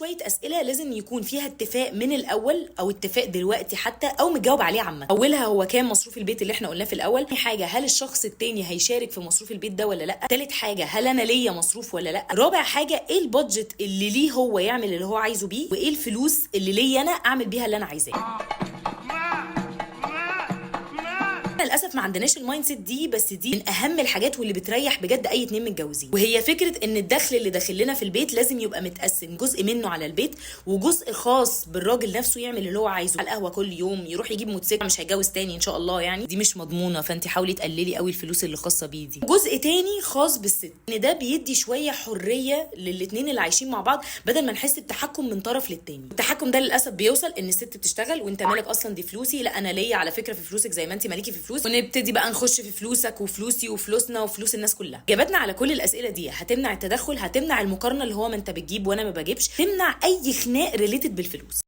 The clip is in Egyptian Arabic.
شوية اسئلة لازم يكون فيها اتفاق من الاول، او اتفاق دلوقتي حتى، او متجاوب عليه عامه. اولها هو كام مصروف البيت اللي احنا قلناه في الاول. تاني حاجه، هل الشخص التاني هيشارك في مصروف البيت ده ولا لا؟ تالت حاجه، هل انا ليا مصروف ولا لا؟ رابع حاجه، ايه ال budget اللي ليه هو يعمل اللي هو عايزه بيه، وايه الفلوس اللي ليا انا اعمل بيها اللي انا عايزاه. للاسف ما عندناش ال mindset دي، بس دي من اهم الحاجات واللي بتريح بجد اي اتنين متجوزين، وهي فكرة ان الدخل اللي داخل لنا في البيت لازم يبقى متقسم، جزء منه على البيت وجزء خاص بالراجل نفسه يعمل اللي هو عايزه، على القهوة كل يوم، يروح يجيب موتوسيكل، مش هيتجوز تاني ان شاء الله يعني، دي مش مضمونه، فانت حاولي تقللي قوي الفلوس اللي خاصة بيه دي. جزء تاني خاص بالست، ان ده بيدي شوية حرية للاتنين اللي عايشين مع بعض، بدل ما نحس بتحكم من طرف للتاني. التحكم ده للاسف بيوصل ان الست بتشتغل وانت مالك اصلا، دي فلوسي، لا انا ليا على فكرة في فلوسك زي ما انت مالكي في فلوس، ونبتدي بقى نخش في فلوسك وفلوسي وفلوسنا وفلوس الناس كلها. اجاباتنا على كل الاسئلة دي هتمنع التدخل، هتمنع المقارنة اللي هو ما انت بتجيب وانا ما بجيبش، تمنع اي خناق related بالفلوس.